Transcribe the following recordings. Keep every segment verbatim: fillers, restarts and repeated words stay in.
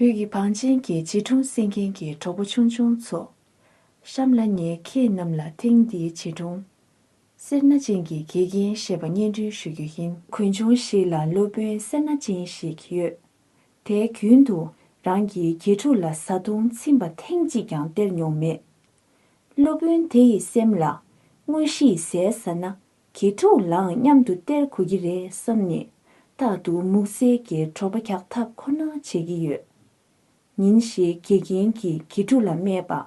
བོད་ཀྱི་བང་ཆེན་གྱི་བྱིས་སྒྲུང་གསན་མཁན་གྱི་གྲོགས་པོ་ཆུང་ཆུང་ཚོ། གཤམ་ལ་ངས་ཁྱེད་རྣམས་ལ་ཐེངས་འདིའི་བྱིས་སྒྲུང་། སེར་སྣ་ཅན་གྱི་དགེ་རྒན་ཞེས་པ་སྙན་སྒྲོན་ཞུ་རྒྱུ་ཡིན། དགུན་ཆུང་ཞིག་ལ་སློབ་དཔོན་སེར་སྣ་ཅན་ཞིག་ཡོད། དེས་རྒྱུན་དུ་རང་གི་དགེ་ཕྲུག་ལ་བཟའ་བཏུང་ཚིམ་པ་ཐེངས་གཅིག་ཀྱང་སྟེར་མྱོང་མེད། སློབ་དཔོན་དེ་ཡི་སེམས་ལ། དངོས་གཞིས་ཟས་ཟ་ན་དགེ་ཕྲུག་ལའང་མཉམ་དུ་སྟེར་དགོས་ཀྱི་རེད་བསམ་ནས། རྟག་ཏུ་མུག་སེལ་གྱི་དྲོ་པ་རྒྱག་ཐབས་ཁོ་ན་བྱེད་ཀྱི་ཡོད། ཉིན་ཞིག་དགེ་རྒན་གྱིས་དགེ་ཕྲུག་ལ་སྨྲས་པ།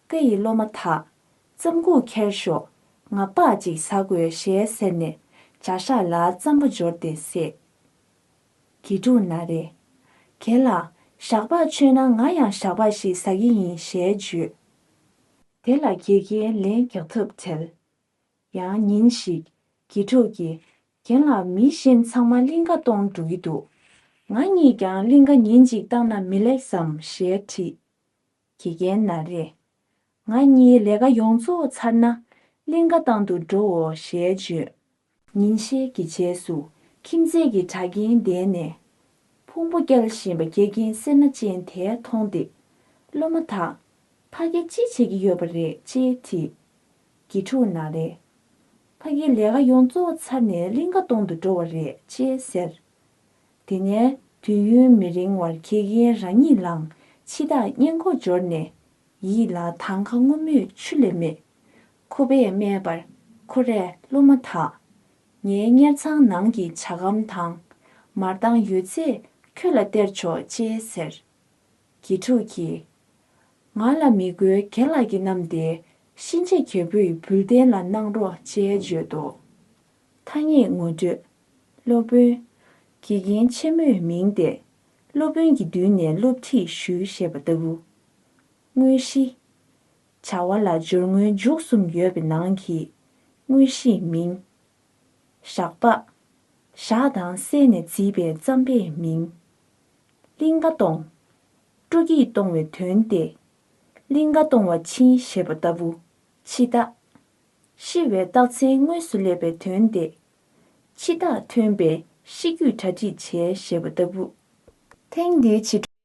ཀ་ཡི་སློབ་མ་དག། རྩམ་ཁུག་ཁྱེར་ཤོག། ང་སྤགས་ཅིག་ཟ་དགོས་ཞེས་ཟེར་ནས་བྱ་ཤག་ལ་རྩམ་པ་འབྱོར་ཏེ་བསྲེགས། དགེ་ཕྲུག་ན་རེ། རྒན་ལགས། ཞག་སྤགས་མཆོད་ན་ང་ཡང་ཞག་སྤགས་ཤིག་ཟ་གི་ཡིན་ཞེས་བརྗོད། དེ་ལ་དགེ་རྒན་ལན་རྒྱག་ཐབས་བྲལ། ཡང་ཉིན་ཞིག་དགེ་ཕྲུག་གིས། རྒན་ལགས། མི་གཞན་ཚང་མ་གླིང་ག་གཏོང་འགྲོ་གི་འདུག། ང་གཉིས་ཀྱང་གླིང་ག་ཉིན་གཅིག་བཏང་ན་མི་ལེགས་སམ་ཞེས་དྲིས། དགེ་རྒན་ན་རེ། ང་གཉིས་ལས་ཀ་ཡོངས་རྫོགས་ཚར་ན་གླིང་ག་གཏོང་དུ་འགྲོའོ་ཞེས་བརྗོད། ཉིན་ཤས་ཀྱི་རྗེས་སུ་ཁྱིམ་མཚེས་ཀྱི་གྲྭ་རྒན་བསྡད་ནས། ཕུང་པོ་བསྐྱལ་བཞིན་པ་དགེ་རྒན་སེར་སྣ་ཅན་དེ་མཐོང་སྟེ། སློབ་མ་དག། ཕ་གི་ཅི་བྱེད་ཀྱི་ཡོད་པ་རེད་ཅེས་དྲིས། དགེ་ཕྲུག་ན་རེ། ཕ་གི་ལས་ཀ་ཡོངས་རྫོགས་ཚར་ནས་གླིང་ག་གཏོང་དུ་འགྲོ་བ་རེད་ཅེས་ཟེར། དེ་ནས་དུས་ཡུན་མི་རིང་བར་དགེ་རྒན་རང་ཉིད་ལའང་འཆི་བདག་གཉེན་མགོ་འབྱོར་ནས། ཡིད་ལ་དང་ཁ་སྔོན་མོས་ཆུ་ལས་མེད། ཁོ་པས་སྨྲས་པར། ཁོ་རེ་སློབ་མ་དག། ངའི་གཉེར་ཚང་ནང་གི་ཇ་སྒམ་དང་། མར་དང་ཡོད་ཚད་ཁྱོད་ལ་སྟེར་ཆོག་ཅེས་ཟེར། དགེ་ཕྲུག་གིས། ང་ལ་མི་དགོས། རྒན་ལགས་ཀྱིས་བསྣམས་ཏེ། གཤིན་རྗེ་རྒྱལ་པོའི་འབུལ་རྟེན་ལ་གནང་རོགས་ཅེས་བརྗོད་དོ། ཐ་སྙད་ངོ་སྤྲོད། སློབ་དཔོན། དགེ་རྒན་ཆེན་མོའི་མིང་སྟེ། སློབ་དཔོན་གྱི་མདུན་ནས་སློབ་ཁྲིད་ཞུས་ཞེས་པ་ལྟ་བུ། དངོས་གཞི། བྱ་བ་ལ་སྦྱོར་དངོས་མཇུག་གསུམ་ཡོད་པའི་ནང་གི་དངོས་གཞིའི་མིང་། ཞག་སྤགས། ཞག་དང་བསྲེས་ནས་བརྫིས་པའི་རྩམ་པའི་མིང་། གླིང་ག་གཏོང་། སྤྲོ་སྐྱིད་གཏོང་བའི་དོན་ཏེ། གླིང་ག་གཏོང་བ་ཕྱིན་ཞེས་པ་ལྟ་བུ། འཆི་བདག། ཤི་བའི་རྟགས་མཚན་དངོས་སུ་སླེབས་པའི་དོན་ཏེ། འཆི་བདག་ཐོན་པས་ཤི་རྒྱུས་གྲ་སྒྲིག་བྱས་ཞེས་པ་ལྟ་བུ། ཐེངས་འདིའི་བྱིས་